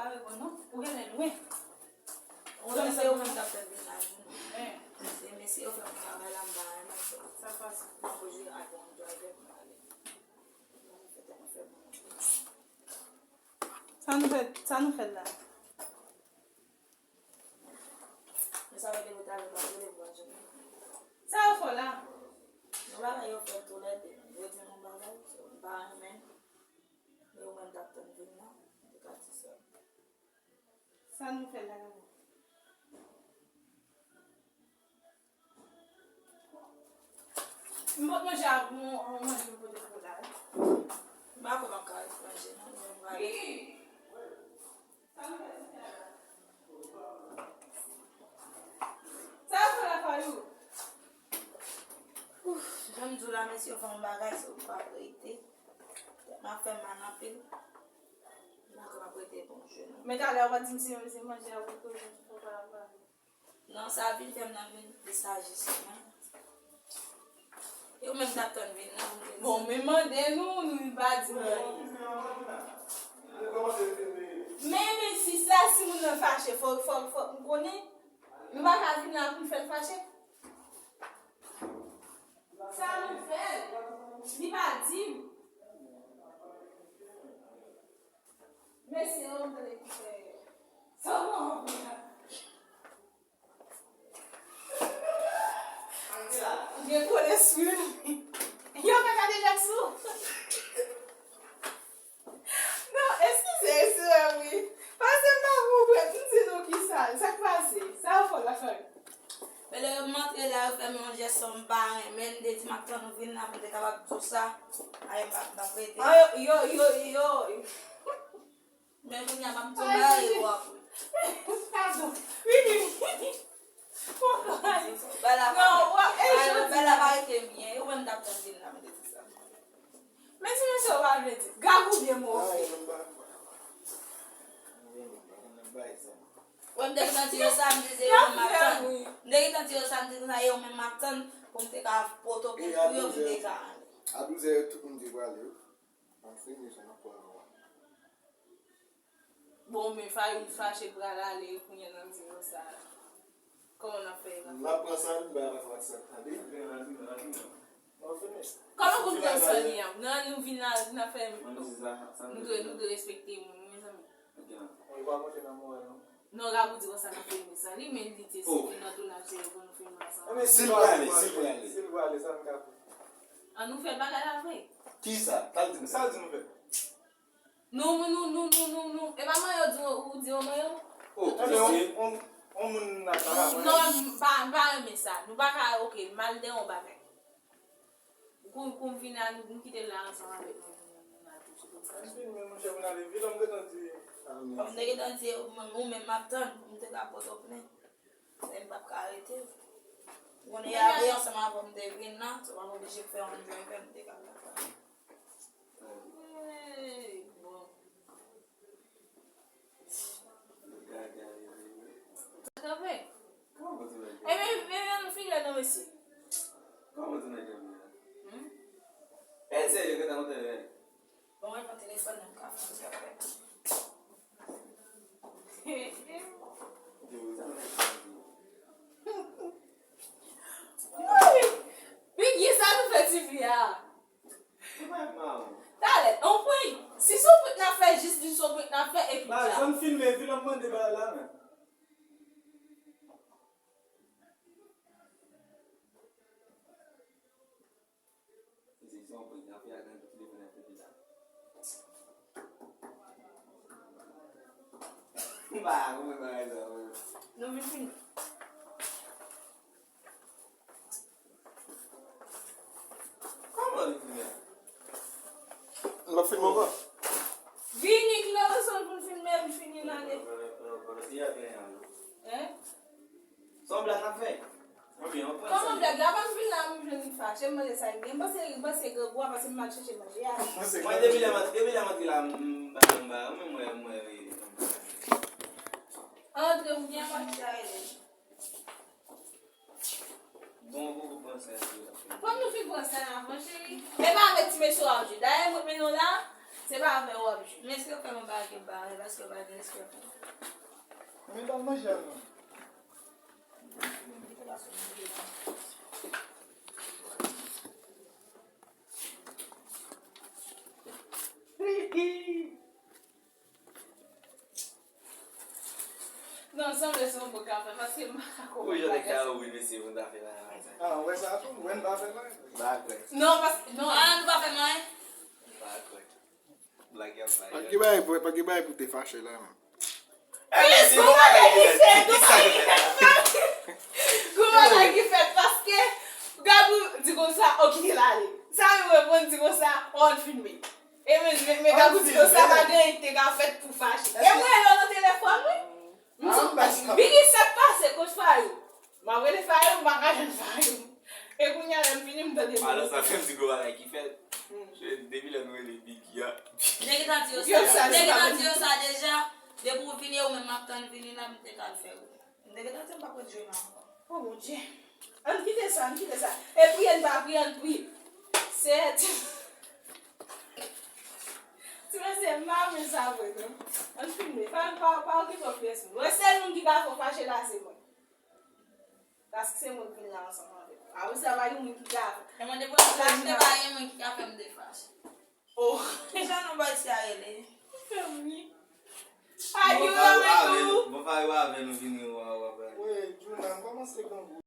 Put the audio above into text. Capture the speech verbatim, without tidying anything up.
Pa reponn non. Ou genlè lwen. Ou wè se ou menm k ap fè vin la, vin. Hein. Se mesye yo fè m travay la, m pa renmen sa. Sa pase. Mwen poze a bon driver, m ale. Mwen fè tèt mwen fè bon. Sa nou fè, sa nou fè la? Men sa yo te pou t ale, pa vle vwa jwenn. Sa yo fè la? Yon bagay yo fè toulède. Yo di m yon bagay, so, m pa renmen. Men ou menm t ap tann vin nan, m te ka di sa. Sa nou fè la, la? M pot manje a pou mwen, manje m pote pou la. M pa kwè m ap ka ret manje non, mwen m prale. Sa m fè la? Sa yo fè la, Fayou? Ouf, jan m di w la, mesye yo fè yon bagay, se ou pa rete. Tèt m ap fè m mal anpil. M pa ka ap rete bon je non. Men talè w pa di m si se manje a pou koze ki fè w pa pale. Non, sa vin fè m nan vin plis aji sou mwen. E ou menm t ap tann vin nan, m te di. Bon, men mande nou, nou pa di m anyen. Men, men si sa, si moun nan fache, fò, fò, fò m konnen. Nou pa ka vin la pou n fè l fache. Sa nou fè l, li pa di m. Mesye yo, m tande ki fè sa w anvi a. Ou gen kole sou li. Yo fè kadejak sou. Non, eskize, eskize, wi. Pase m pa konprann. M di nou ki sa, sa k pase? Sa yo fè w la, Fayou? Men lè yo m antre la, yo fè m yon jès, m pa renmen, m te di m ap tann ou vin la, pou m te kapab di w sa. Ay, m pa, m pa prete. Ah, yo, yo, yo, yo. Men kounye a, m ap tonbe a yo apre. Padon. Wi, wi, wi. Bagay la pa rete byen. Ou menm t ap tann vin la, m te di sa. Men ti mesye, ou pa vle di. Gag ou byen move. Wè, m te gentan di yo sa, m te di yo menm m ap tann. M te gentan di yo sa, m te di yo menm m ap tann pou m te ka pote pou yo, pou m te ka ale. A douzè, tout moun te prale, wi. Ann fini sa, n ap pran yon. Bon, men Fayou fache pral ale, kounye a n ap di nou sa. Kòman n ap fè la? N ap pran Sanli, bay Fayou sa, tande? Kòman pou n pran Sanli an? Nan nou vin la, n ap fè, nou dwe, nou dwe respekte moun, wi, mezanmi. Non, Gabou di konsa n ap fè Sanli, men li te se vin nan tounaj se pou nou fè ansanm. Si l prale, si l prale. Si l prale, sa n ka fè? An nou fè bagay la vre. Kisa? Sa l di nou? Sa l di nou fè? Nou, nou, nou, nou, nou, nou. E pa manyen w di, ou di yo manyen w? Oh, ebyen, on, on, on moun nan ka. Non, m pa, m pa renmen sa. Nou pa ka, oke, m al dèyè yon bagay. Kou, kou m vin la, nou, nou kite l la ansanm avèk nou, nou, nou al touche konsa. M vin, men monchè, moun ale vit, m gentan di. Kòm m te gentan di, ou menm, ou menm m ap tann, m te ka Pòtoprens. Men m p ap ka rete. Ou konnen y ap ansanm avè m te vin la, so m ap oblije fè yon driver, m te ka fè sa. Hey, bon. Kanpe. Ebyen, ebyen, nou file non, mesye. Kòman ti nèg yo ye? Hmm? E serye, gentan kontre, wi. Bon, mwen pran telefòn nan, m ka fè sa. Wi! Biggie, sa nou fè tifi a? Talè, on prank. Si se on prank n ap fè, jis di se on prank n ap fè, epi dja. Ba, jan m filme, vin ap mande bagay la, men. Nou vin fini. Kòman li fini a? M ap filme ankò. Vini, ki lè w bezwen pou n filme, m fini nan de. Hein? Se yon blag n ap fè. Kòman blag la pa vin la, m jwenn li fache, m mande sa l gen. M panse, m panse grangou a, paske m al chèche manje a. Mwen, depi lè m antre, depi lè m antre la, m pa janm ba, mwen, mwen, mwen, antre ou byen manje a, e. Bon, bon, bon, bon, sa, sa. Fòk nou fin pran sa avan, cheri. E pa avèk ti mesye w ap jwe. Dayè, mwen mennen w la. Se pa avè w w ap jwe. Men si yo fè m yon bagay ke m pa renmen, paske yo pa gen respè pou mwen. Men ba l manje a non. Non, sanble se yon bon kafe, paske m pa ka konprann bagay sa. Wi, jan nèg sa yo wi, mesye, moun ta fè la. Ah, wè sa tou, wè n pa fè la. M pa kwè. Non, paske, non. Ah, nou pa fè manyen? M pa kwè. Blag y ap bay. Pa gen bagay pou, pa gen bagay pou te fache la, non. Ebyen, si gon bagay ki fèt, gon bagay ki fèt, paske, Gabou di konsa, ok, l ale. Sa yo reponn di konsa, oh, l filme. E men, men, men Gabou di konsa, pa gen anyen ki te ka fèt pou fache. E mwen, yo nan telefòn, wi. M sou Biggie, sa k pase, kot Fayou? M ap rele Fayou, m pa ka jwenn Fayou. E kounye a, lè m fini, m tande Biggie. Alò, sa fè m di gwo bagay ki fèt. Hmm. Se depi lè nou rele Biggie a. Nèg gentan di yo sa, nèg gentan di yo sa deja. Depi w vini, ou menm m ap tann vini la, m te ka fè w. M te gentan di m p ap ret jwe la ankò. Oh, Bondye. Ann kite sa, ann kite sa. E priye, n pa priye, ann priye. Seyè, ti, ti mesye, m pa renmen sa vre, non. Ann filme. Pa, pa, pa okipe pyès moun. Wè sèl moun ki ka fè w fache la, se mwen. Paske se mwen ki vin la ansanm avè w. Apre sa, pa gen moun ki ka fè. E mwen, depi lè m te pa gen moun ki ka fè m te fache. Oh. Kijan non bòy sa rele? Fè m ri. Are you ready to? Bon, pa yo avè nou vini, w a, w a, w a. Wi, Juna, m kòmanse grangou.